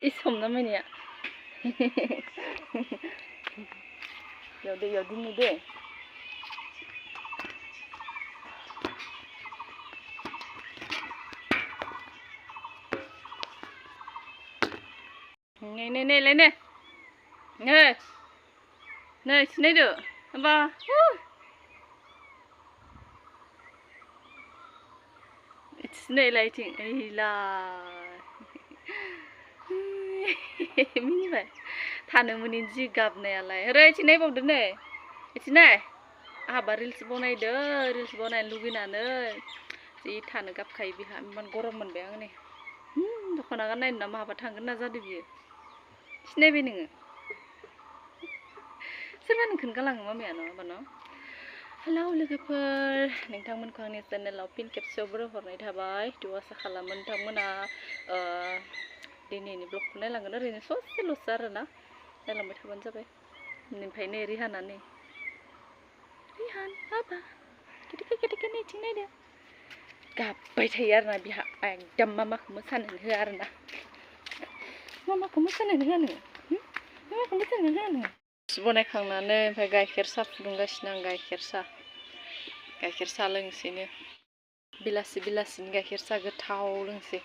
อีสมนะไหมเนี่ย เดี๋ยวดิ้นนี่เด้ไงเน่เลยเนี่ยเน่ชินได้ดูบ่It's not lighting. Ayla. Mini ba. Thanu munin ji gab ne alai. Re chinai bog de ne. Chinai. Ba reels bonai de. Reels bonai lugina ne. Ji thanu gab khai bi ha man gorom mon be ang ne. Dokhona ga nai na ma ba thangin na jadu bi. Chinai be nोङो. Soरबा नोंखोन गालाङो मामाया न' बा न'? Hello लोगोफोर नोंथांमोनखौ आंनि चेनेलाव फिन खेबसेयावबो हरनाय थाबाय आसा खालामो नोंथांमोना दिनैनि ब्लगखौ नायलांगोन ओरैनो ससेल'सो आरोना नायलांबाय थाबानो जाबाय ओमफ्राय नै रिहाना नै रिहान बाबा केटेके नैथिं नायदो गाबबाय थायो आरोना बिहा एकदम मामाखौ मोसानो होआ आरोना मामाखौ मोसानो होआ नोङो मामाखौ मोसानो होआ नोङो बनायखांनानै ओमफ्राय गाइखेर साहा फुदुंगासिनो आं गाइखेर साहा लोंसैनो बेलासिनि गाइखेर साहा गोथाव लोंसै